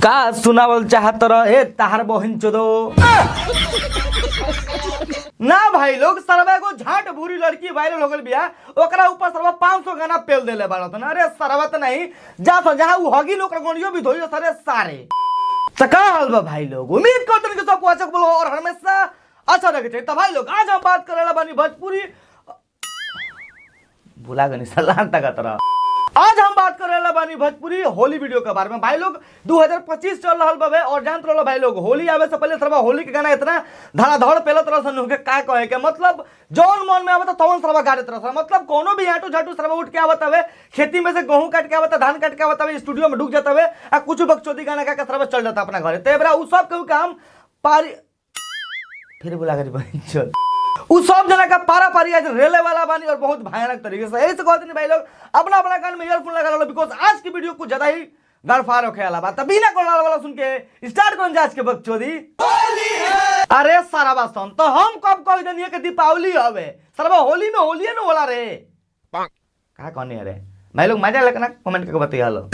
का सुनावल चाहत रहे ताहर बहिन चोदो ना भाई लोग। सरवा एगो झाट भूरी लड़की वायरल हो गल बिया, ओकरा ऊपर सरवा 500 गाना पेल देले बाड़त ना। अरे सरवा त नहीं जा स जहां उ हगी लोग गणियो भी धोइयो सरे सारे। त का हाल बा भाई लोग, उम्मीद करतन कि सब अच्छा बोलो और हमेशा अच्छा रहे चाहिए। त भाई लोग आज हम बात करेला बानी भोजपुरी भुला गनी सलाह तक तरह। आज हम बात करेला बानी भोजपुरी होली वीडियो के बारे में। भाई लोग 2025 चल रहा बाबे और जानत रहो भाई लोग होली आवे से पहले सरवा होली के गाना इतना धड़ाधड़ पेलत रहसन के का कहे के मतलब जौन मन में आवत तौन सरवा गाड़त रहसन। मतलब कोनो भी आटू झाटू सरवा उठ के आवत हवे, खेती में से गेहूं काट के आवत, धान काट के आवत हवे, स्टूडियो में डूब जात हवे आ कुछ बकचोदी गाना गा के सरवा चल जाता अपना घरे। ते बरा उ सब के काम पारी फिर बुला कर चल उ सब जना का पारा पारी आज रेले वाला बानी और बहुत भयानक तरीके से। ऐसे कहते नहीं भाई लोग अपना अपना कान में ईयरफोन लगा लो because आज की वीडियो कुछ ज्यादा ही गड़फार होखे वाला बात। बिना कोला वाला सुन के स्टार्ट कौन आज के बकचोदी। अरे सारा बात सुन तो हम कब कह देनी कि दीपावली हवे, सरवा होली में होली न होला रे का कहनी। अरे भाई लोग मजा लगना कमेंट करके बताइए लो।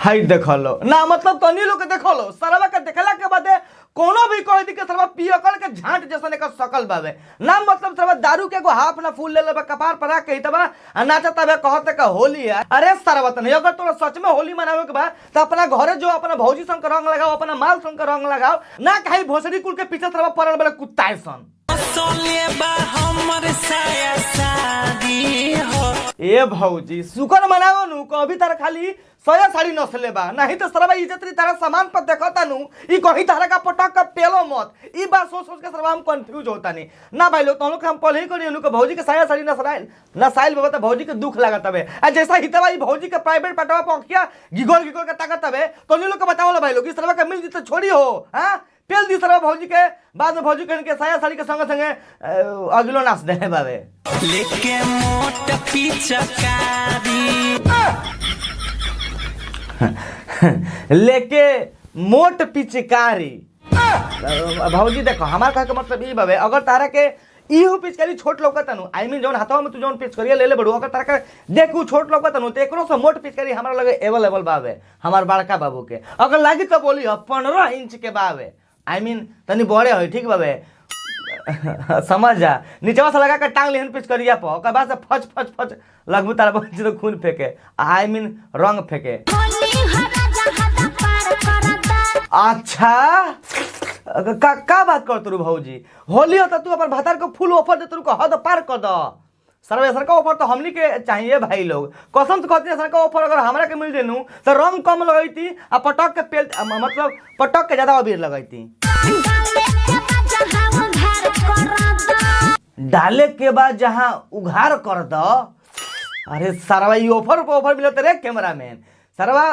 हाई देखलो ना मतलब तनी लोग के देखलो सरवा के देखला के बाद कोनो भी कह दी के सरवा पियकल के झांट जैसन एक सकल बावे ना। मतलब सरवा दारू के एगो हाफ ना फूल ले लेबा कपार पर रख के तबा आ नाचत तबे कहत के होली है। अरे सरवा तनी अगर तोरा सच में होली मनावे के बा त अपना घरे जो अपना भौजी संग के रंग लगाओ, अपना माल संग के रंग लगाओ ना कहीं भोसड़ी कुल के पीछे सरवा पड़ल बा कुत्ता सन। ए भौजी शुक्र मनाओ नु कभी तारा खाली सया साड़ी नसले बा नहीं तो सरवा इज्जत री तारा सामान पर देखता नु ई कहीं तारा का पटक का पेलो मत। ई बात सोच सोच के सरवा हम कंफ्यूज होता नहीं ना भाई लोग। तो हम पहले ही करी नु के भौजी के साया साड़ी नसराइल नसाइल बाबा त भौजी के दुख लागत हवे आ जैसा हितवा ई भौजी के प्राइवेट पटवा पखिया गिगोल गिगोल के ताकत हवे। तो लोग के बतावल भाई लोग ई सरवा के मिल दी त छोड़ी हो हां पेल दी सरवा भौजी के बाद में भौजी के साया साड़ी के संग संगे अगलो नाच दे बाबे लेके मोट पिचकारी लेके मोट पिचकारी। भौजी देखो हमार कहे के मतलब ई बाबे अगर तारा के इहो पिचकारी छोट लौकता नु I mean जौन हाथवा में तू जौन पिचकारी ले ले बड़ू अगर तारा के देखू छोट लौकता नु त एकरो से मोट पिचकारी हमरा लगे अवेलेबल बाबे हमार बड़का बाबू के। अगर लागी तो बोली 15 इंच के बाबे I mean तनी बड़े होई ठीक बाबे समझ जा नीचवा से लगा के टांग लिहन पिचकरिया पर ओकर बाद से फच फच फच लगबू तारा बच्चे तो खून फेंके I mean रंग फेंके। अच्छा का का बात कर तू भौजी होली हो तू अपन भातार को फुल ऑफर दे तू को हद पार कर द। सर्वे सरका ऑफर तो हमनी के चाहिए भाई लोग कसम से कहती है सरका ऑफर अगर हमरा के मिल जेनू तो रंग कम लगैती आ पटक के पेल मतलब पटक के ज्यादा अबीर लगैती। डाले के बाद जहां उघार कर द। अरे सरवा ई ऑफर पर ऑफर मिलत रे कैमरामैन सरवा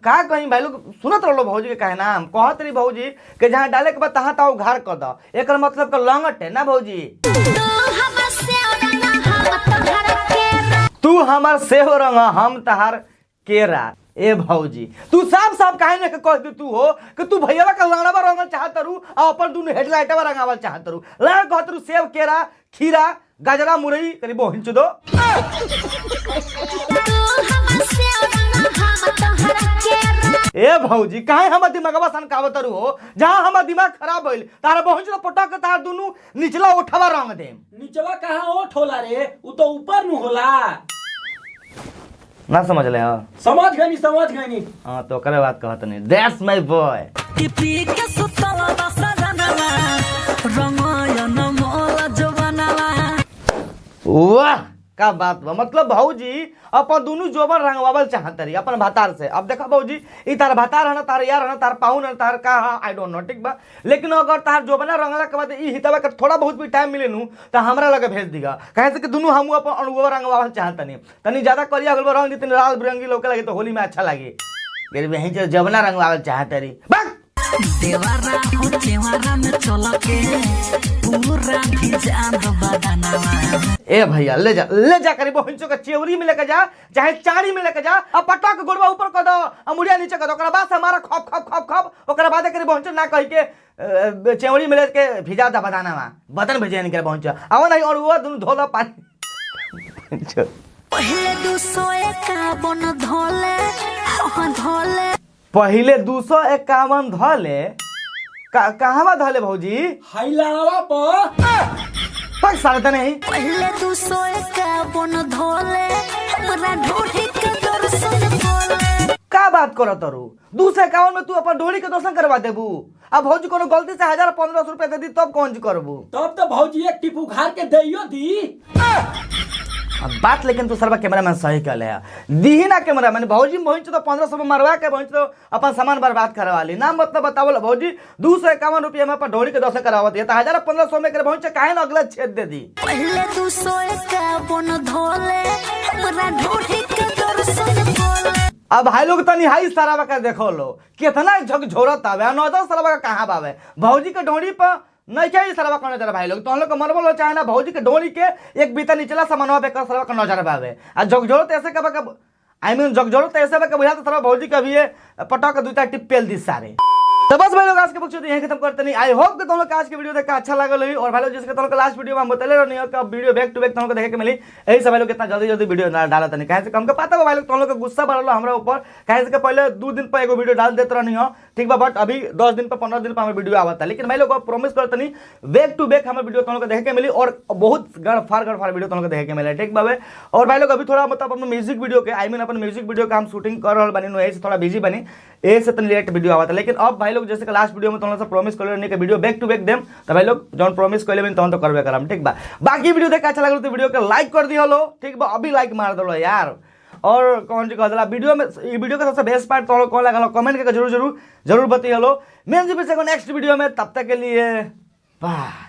का कहीं भाई लोग सुनत रहो भौजी के कहे ना हम कहत रही भौजी के जहां डाले के बाद तहां तहां उघार कर द एकर मतलब के लंगट है ना भौजी। तू हमार सेहो रंग हम तहार केरा। ए भौजी तू साफ साफ काहे ने कह दे तू हो कि तू भैयावा के लंगड़वा रंगल चाहत रू आ अपन दुनु हेडलाइटवा रंगावल चाहत रू लंगड़ कहत रू सेब केरा खीरा गाजरा मुरई करी बहिन चोदो। ए भौजी काहे हमर दिमागवा सन कावत रू हो जहां हमर दिमाग खराब भइल तारा बहिन चोदो पटक के तार दुनु निचला ओठवा रंग देम। निचवा कहां ओठ होला रे उ तो ऊपर नु होला। ना समझ ले हां समझ गनी समझ गनी हां तो करे बात कहत नहीं that's my boy. कि पी के सुतला बसरनवा रंगयन मोला जवानवा। वाह का बात बा मतलब भौजी अपन दुनु जोबन रंगवावल चाहत रही अपन भातार से। अब देखा भौजी ई तार भातार हन तार यार हन तार पाहुन हन तार का I don't know ठीक बा लेकिन अगर तार जोबना रंगला के बाद ई हितवा के थोड़ा बहुत भी टाइम मिले नु त हमरा लगे भेज दिगा काहे से कि दुनु हम अपन अनुभव रंगवावल चाहत नहीं तनी ज्यादा करिया गलबा रंग दी तनी लाल बिरंगी लौके लगे तो होली में अच्छा लागे गरीब यहीं से जबना रंगवावल चाहत रही बक देवारा हो चेवारा में चल के पूरा भिजा दो बदनवा। ए भैया ले जा करीब बहिनचो के चेवरी में लेके जा चाहे चारी में लेके जा आ पटक गोड़वा ऊपर कर दो आ मुड़िया नीचे कर दो ओकरा बाद से हमारा खप खप खप खप ओकरा बाद करीब बहिनचो ना कह के चेवरी में लेके भिजा दा बदानावा बदन भेजे निकल बहिनचो आवा नहीं और वो दुनु धो दा पानी। पहले 251 धोले, हाँ धोले। पहले 251 धोले? कहवा धोले भौजी? हाइलावा पर। तक सारे त नहीं। पहले 251 धोले, हमरा ढोढ़ी के दर्शन कोले। का बात करत तारू? 251 में तू अपन ढोली के दर्शन करवा देबू? अब भौजी कोनो गलती से 1000-1500 रुपया दे दी तब कौन जी करबू? तब तो भौजी एक टिप उघार के देइयो दी। अब बात लेकिन तू सरवा कैमरामैन सही कहले है। दीही ना कैमरामैन भौजी पहुंच तो 1500 में मरवा के पहुंच तो अपन सामान बर्बाद करवा ली ना। मतलब बतावल भौजी 251 रुपया में अपन ढोली के दर्शन करावत है, 1000-1500 में करे पहुंच काहे ना अगला छेद दे दी। पहले 251 धोले, हमरा ढोली के दर्शन कोले। अब भाई लोग तनी हाई सारावा का देखो लो कितना झकझोरत आवे, नजर सारावा का कहाँ बावे भौजी के ढोली पर नहीं चाहिए सरवा का नजर। भाई लोग तो हम लोग मरबल हो चाहे ना भौजी के डोली के एक बीता निचला सामानवा पे कर सरवा का नजर बावे। आ झकझोरत ऐसे कब कब I mean झकझोरत ऐसे बा बुझा तो सरवा भौजी कभी पटक के 2-4 टिप पेल दी सारे। तो बस भाई लोग आज के बक्सो यहीं खत्म करते नहीं। I hope कि तुम लोग आज के वीडियो देखा अच्छा लागल होई। और भाई लोग जिसके तुम लोग लास्ट वीडियो में हम बतले रहनी हो कि अब वीडियो बैक टू बैक तुम लोग देखे के मिली, यही सब भाई लोग कितना जल्दी जल्दी वीडियो ना डालत नहीं, काहे से कम के पता हो भाई लोग तुम लोग के गुस्सा बढ़ल हमरा ऊपर, काहे से पहले 2 दिन पर एगो वीडियो डाल देत रहनी हो, ठीक बा, बट अभी 10 दिन पर 15 दिन पर हमारे वीडियो आवता। लेकिन भाई लोग अब प्रॉमिस करत नहीं बैक टू बैक हमारे वीडियो तुम लोग के देखे के मिली और बहुत गड़फाड़ गड़फाड़ वीडियो तुम लोग के देखे के मिले, ठीक बा। और भाई लोग अभी थोड़ा मतलब अपन म्यूजिक वीडियो के I mean अपन म्यूजिक वीडियो का हम शूटिंग कर रहल बानी, एही से थोड़ा बिजी बनी, एही से तनी लेट वीडियो आवता। लेकिन अब भाई लोग जैसे कि लास्ट वीडियो में तुम लोग से प्रॉमिस कर लेनी कि वीडियो बैक टू बैक देम, तो भाई लोग जौन प्रॉमिस कर लेबे तौन तो करबे करम, ठीक बा। बाकी वीडियो देख अच्छा लागल तो वीडियो के लाइक कर दिहलो, ठीक बा, अभी लाइक मार दलो यार। और कौन जी कह देला वीडियो में, ई वीडियो का सबसे बेस्ट पार्ट तो कौन लागल कमेंट करके जरूर जरूर जरूर बतइहलो। मेन जी फिर से नेक्स्ट वीडियो में, तब तक के लिए बाय।